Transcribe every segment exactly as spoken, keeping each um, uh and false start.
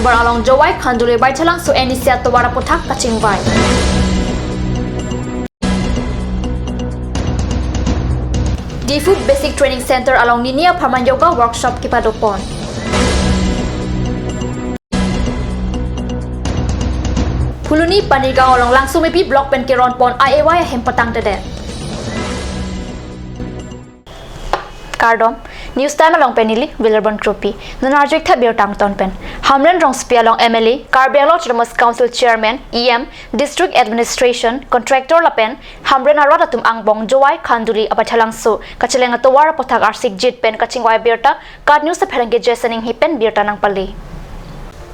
Tovar along Jowai Khanduli Baithalangso N E C atovar aputhak kachingvai. Diphu Basic Training Center along nini apharman yoga workshop kepadopon. Phuloni Panigaon along Langsomepi block pen keronpon I A Y ahem patangtedet. Kardom, News Time along pen neli Wilarbon Kropi. Non arjuik tha birta angton pen. Hamren Rongsopi along M L A, Karbi Anglong Autonomous Council Chairman, E M, District Administration, Contractor lapen Hamren arat atum angbong Jowai Khanduli Baithalangso kacheleng atovar aputhak arsik jit pen kachingvai birta KAT News apherangke Jason Inghi pen birta nangpale.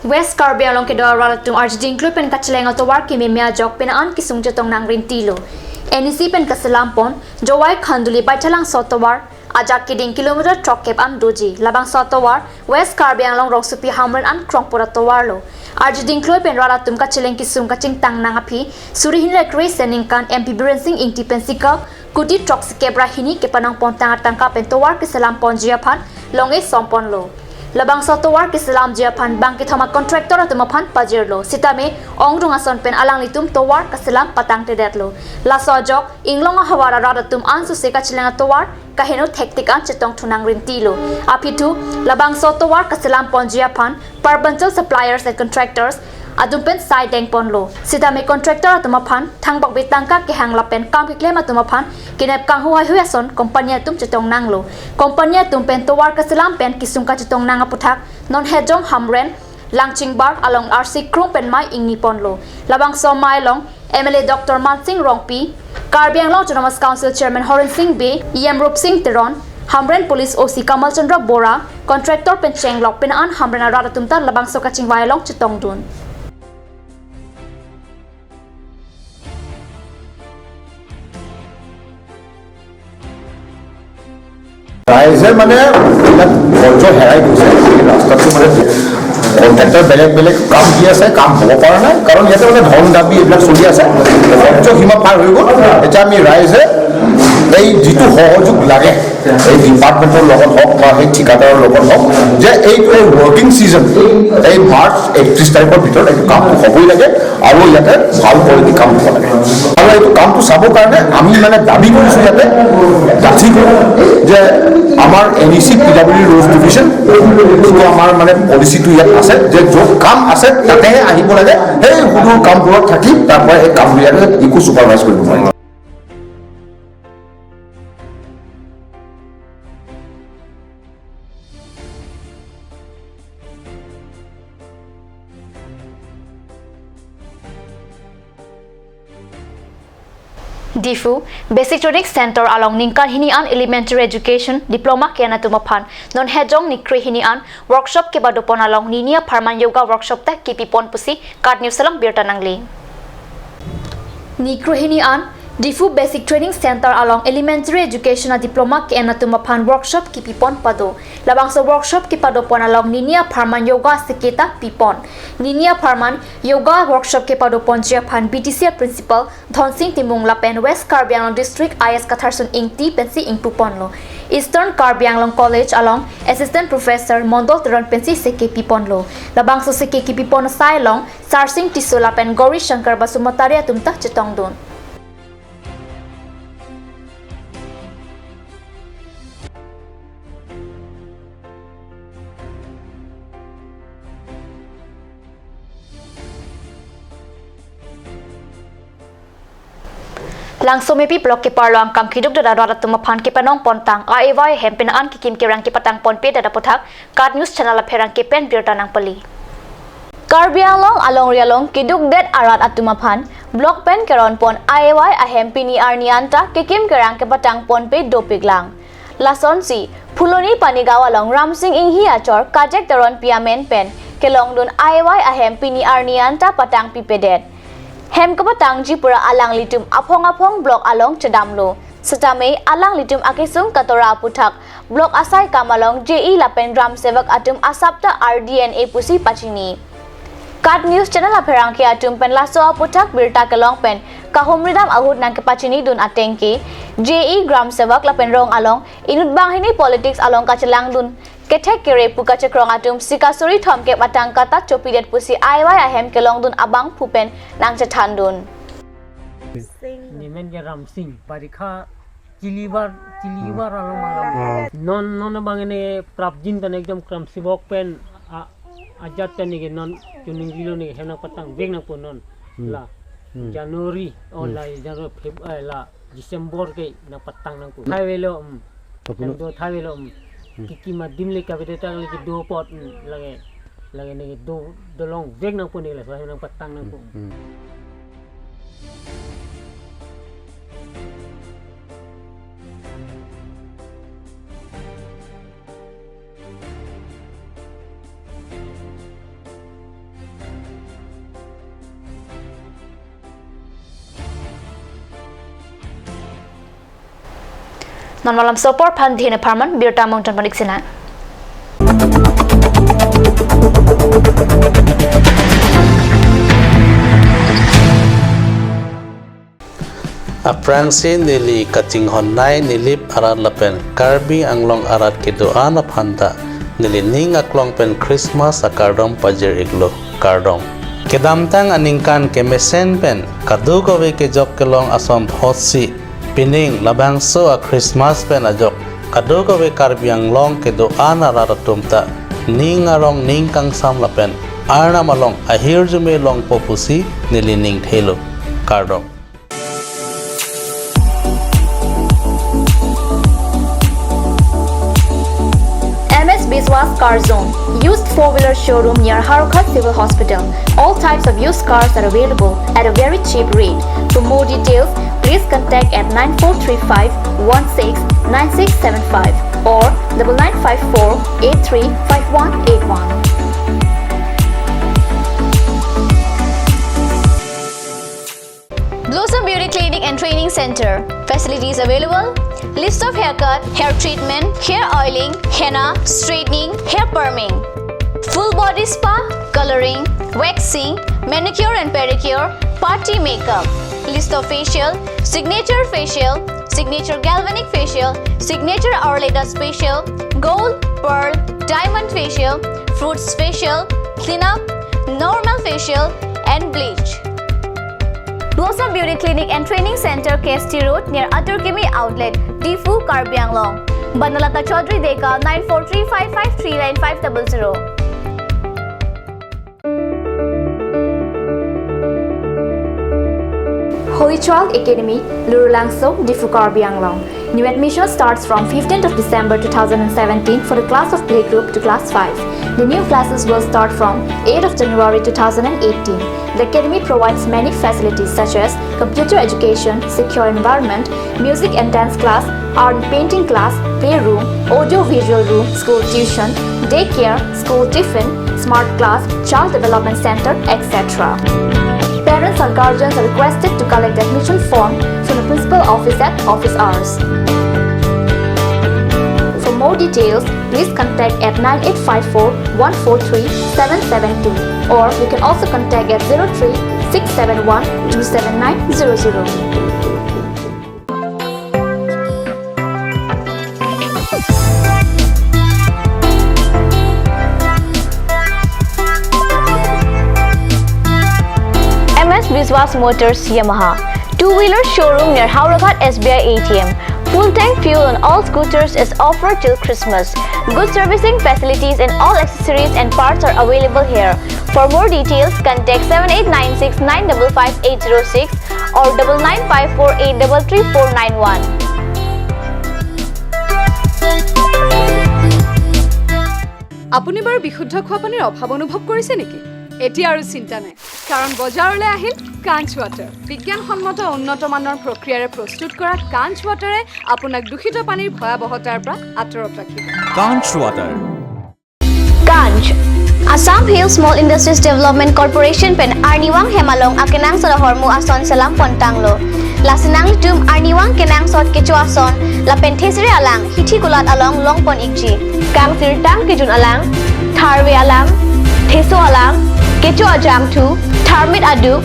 West Karbi Anglong kedo arat atum arjudingklui pen kacheleng atovar kememe ajok penang an kesung chetong nangrintilo. N E C pen kaselampon Jowai Khanduli Baithalangso atovar ajak keding kilometer throkkep an doji. Labangso atovar West Karbi Anglong Rongsopi Hamren an krongpur atovarlo. Arjudingklui pen rat atum kacheleng kesung kachingtang nang aphi suri hini ra kre-isi aningkan M P Biren Singh Ingti pensi ka kuti throksikep ra hini kepanongpon tang atangka pen tovar keselamponji aphan long-e somponlo. Labangso tovar keselamji aphan bang kethom a-contractor atum aphan pajirlo. Sitame ongdung ason pen alanglitum tovar keselam patangtedetlo. Laso ajok inglong ahavar arat atum ansose kacheleng atovar kaheno thektik an chetongthu nangrintilo. Aphi thu labangso tovar keselamponji aphan Purbanchal Suppliers and Contractors atum pen sai dengponlo. Sitame contractor atum aphan thangbak bi tangka kehang lapen kam keklem atum aphan kenep kanghu haihui ason company atum chetong nanglo. Company atum pen tovar keselam pen kesung kachetong nang aputhak non Hejong Hamren Langchingbar along arsik krung pen mei ingniponlo. Labangso mei along M L A Doctor Mansing Rongpi, Karbi Anglong Autonomous Council Chairman Horen Sing Bey, E M Rupsing Teron, Hamren Police O C Kamal Chandra Bora, contractor pen chenglok penang an Hamren arat atum ta labangso kachingvai along chetongdun. ৰাইজে মানে এইবিলাক বৰ্জ্য হেৰাই গৈছে, ৰাস্তাটো মানে কণ্ট্ৰেক্টৰ বেলেগ বেলেগ কাম দি আছে, কাম হ'ব পৰা নাই, কাৰণ ইয়াতে মানে ধন দাবী এইবিলাক চলি আছে। বৰ্জ্য সীমা পাৰ হৈ গ'ল। এতিয়া আমি ৰাইজে এই যিটো সহযোগ লাগে, এই ডিপাৰ্টমেণ্টৰ লগত হওক বা সেই ঠিকাদাৰৰ লগত হওক, যে এইটো এই ৱৰ্কিং ছিজন, এই মাৰ্চ একত্ৰিশ তাৰিখৰ ভিতৰত এইটো কাম হ'বই লাগে। আৰু ইয়াতে ভাল কোৱালিটি কাম হ'ব লাগে। আৰু এইটো কামটো চাবৰ কাৰণে আমি মানে দাবী কৰিছোঁ ইয়াতে ডাঠি কৰি যে আমাৰ N E C P W D rose division যিটো আমাৰ মানে পলিচিটো ইয়াত আছে যে য'ত কাম আছে তাতেহে আহিব লাগে। সেই সুদূৰ কামবোৰত থাকি তাৰ পৰা এই কামটো ইয়াতে একো ছুপাৰভাইজ কৰিব নোৱাৰে। Diphu, Basic Training Center along ningkan hini an Elementary Education Diploma ke-en atum aphan non Hejong ni kre hini an workshop kepadopon along nini apharman yoga workshop ta kepipon pusi KAT News along birta nangle. Ni kre hini an Diphu Basic Training Center along Elementary Education a Diploma ke-en atum aphan workshop kepipon pado. Labangso workshop kepadopon along nini apharman yoga aseke ta pipon. Nini apharman yoga workshop kepadoponji aphan B T C a Principal Dhonsing Timung lapen West Karbi Anglong District I S Katharson Ingti pensi ingpuponlo. Eastern Karbi Anglong College along Assistant Professor Mondol Teron pensi seke piponlo. Labangso seke kepipon asai along Sarsing Tisso lapen Gauri Shankar Basumatary atum ta chetongdun. Langsomepi block keparlo angkang keduk dada rat atum aphan kepanong pontang I A Y ahem penang an kekim kerang kepatang ponpe dada aputhak KAT News Channel apherangke pen birta nangpali. Karbi Anglong alongri along keduk det arat atum aphan block pen keron pon I A Y ahem pini arni anta kekim kerang kepatang ponpe dopiklang. Lasonsi Phuloni Panigaon along Ramsing Inghi achor Kajek Teronpi amen pen kelongdun I A Y ahem pini arni anta patang pipedet. Hem kepatangji pura alanglitum aphong aphong block along chedamlo. Setame alanglitum akesung katora aputhak block asai kam along J E lapen gram sevak atum asap ta R D N A pusi pachini. KAT News Channel apherangke atum pen laso aputhak birta kelong pen kahumridam ahut nangkepachinidun ateng ke J E Gram Sevak lapen rong along inut banghini politics along kachelangdun kethek kere pu kachekrong atum sika suri thomkep atang katat chopidet pusi aiwai ahem kelongdun abangphu pen nangchethandun. Nemen ke Ramsing, barikha chilibar, chilibar along malam. Hmm. Non, non abang ini prapjin pen ekdom Kramsibok pen a, ajat pen ini non chuning kilo ini hem nangpatang vek nangpo non. Hmm. La. Hmm. January, oh, hmm, la January, Feb-, eh, la December ke nangpatang nangpo. Hmm. Thai velo, um. Kapuno. Hem do thai velo, um. Hmm. Kiki madim le kabede tang le kedo apot, um, lake, lake ini do, dolong vek nangpo ini le, hem nangpatang nangpo. Hmm. Hmm. Non malam sopor phan dihene pharman birta mungton panik sina. Aphrangsi neli kachinghon nei Nilip arat lapen Karbi Anglong arat kedo-an aphan ta neli ning aklong pen Christmas akardom pajir iklo, kardom. Kedamtang aningkan kemesen pen kadokave kejok kelong ason thotsi pining labangso a Christmas pen ajok kadokave Karbi Anglong kedo-an arat atum ta ning arong ning kangsam lapen Arnam along ahirjume longpo pusi neli ning thelo, kardom. M S Biswas Car Zone, used four-wheeler showroom near Howraghat Civil Hospital. All types of used cars are available at a very cheap rate. For more details, please contact at nine four three five one six nine six seven five or double nine five four eight three five one eight one. Blossom Beauty Clinic and Training Center. Facilities available: list of haircut, hair treatment, hair oiling, henna, straightening, hair perming, full body spa, coloring, waxing, manicure and pedicure, party makeup, list of facial, signature facial, signature galvanic facial, signature Arleda facial, gold, pearl, diamond facial, fruits facial, cleanup, normal facial, and bleach. Blossom Beauty Clinic and Training Center, K S T Road, near Atur Kimi Outlet, Diphu, Karbi Anglong. Banalata Chaudhary Deka, nine four three five five three nine five double zero. Holy Child Academy, Lurulangso, Diphu, Karbi Anglong. New admission starts from fifteenth of December two thousand and seventeen for the class of playgroup to class five. The new classes will start from eighth of January two thousand and eighteen. The academy provides many facilities such as computer education, secure environment, music and dance class, art and painting class, playroom, audio visual room, school tuition, daycare, school tiffin, smart class, child development center, et cetera. Parents or guardians are requested to collect admission form from the principal office at office hours. For more details, please contact at nine eight five four one four three seven seven two, or you can also contact at zero three six seven one two seven nine zero zero. M S Biswas Motors Yamaha, two-wheeler showroom near Howraghat S B I A T M. Full tank fuel on all scooters is offered till Christmas. Good servicing facilities and all accessories and parts are available here. For more details, contact seven eight nine six nine double five eight zero six or double nine five four eight double three four nine one. আপুনি বাৰু বিশুদ্ধ খোৱা পানীৰ অভাৱ অনুভৱ কৰিছে নেকি? এতিয়া আৰু চিন্তা নাই, কাৰণ বজাৰলৈ আহিল কাঞ্চ ৱাটাৰ। বিজ্ঞানসন্মত উন্নত মানৰ প্ৰক্ৰিয়াৰে প্ৰস্তুত কৰা কাঞ্চ ৱাটাৰে আপোনাক দূষিত পানীৰ ভয়াৱহতাৰ পৰা আঁতৰত ৰাখিব। Kanch Water. Kanch, Assam Hill Small Industries Development Corporation pen arnivang hem along akenangsot ahormu ason selam pontanglo. Lasi nanglitum arnivang kenangsot kecho ason lapen thesere alang hithi kulat along longpon ikji. Kangsirtang kejun alang, tharve alang, theso alang, Kecho ajangthu, tharmit aduk,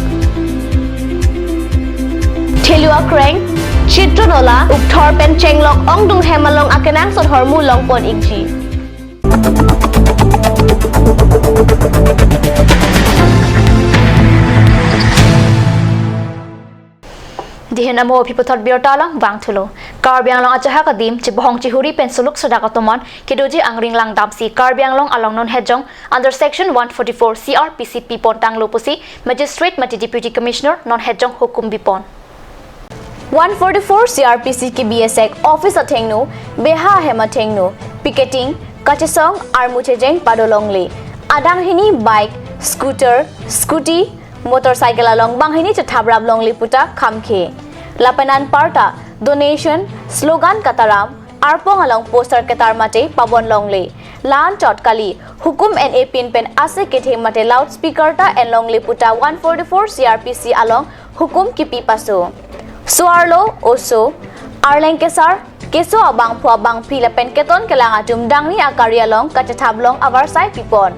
thelu akreng, chitro nola, ukthor pen chenglok ongdung hem along akenangsot ahormu longpon ikji. Dihin amo aphi puthot birta alam vangthulo. Karbi Anglong achahak adim, chibohong chihuri pen suluk sodak atomon kedoji angring langdamsi Karbi Anglong along non hejong under section one forty-four C R P C pipon tanglo pusi Magistrate mate Deputy Commissioner non hejong hukum bipon. One forty-four C R P C kibi esek office athengno, beha ahem athengno, picketing, kachesong, armu chejeng pado longle. Adang hini bike, scooter, scooty, motorcycle along banghini chethap rap longle puta khamkhe. Lapen anparta donation, slogan kataram, arpong along poster ketar mate pabon longle. La-anchot kali, hukum en-e pin pen ase kethe mate loudspeaker ta en longle puta one forty-four C R P C along hukum kipi paso. So-arlo, oso, arleng kesar, keso abangphu abangphi lapen keton kelang atum dangni akari along kachethap long avarsai pipon.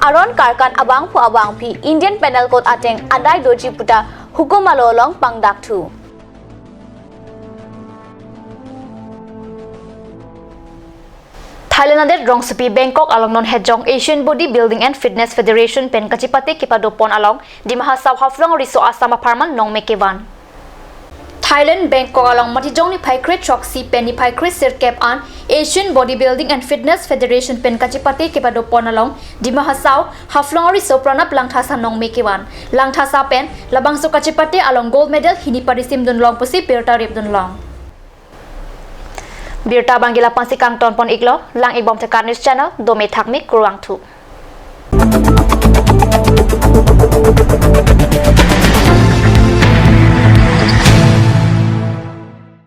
Aron karkan abangphu abangphi Indian Penal Code ateng adai doji puta hukum alo along pangdakthu. Thailand adet rongsopi Bangkok along non hejong Asian Body Building and Fitness Federation pen kachipate kepadopon along Dima Hasao Haflong Riso Assam apharman nongme kevan. Thailand Bangkok along matijong niphai kre throksi pen niphai kre sirkep an Asian Body Building and Fitness Federation pen kachipate kepadopon along Dima Hasao Haflong Riso Pranab Langthasa nongme kevan. Langthasa pen labangso kachipate along gold medal hini parisim dunlong pusi birta rip dunlong. Birta abangke lapu-ansi kangtonpon iklo, lang-ikbom Tekar News Channel, dome thakme kurvangthu.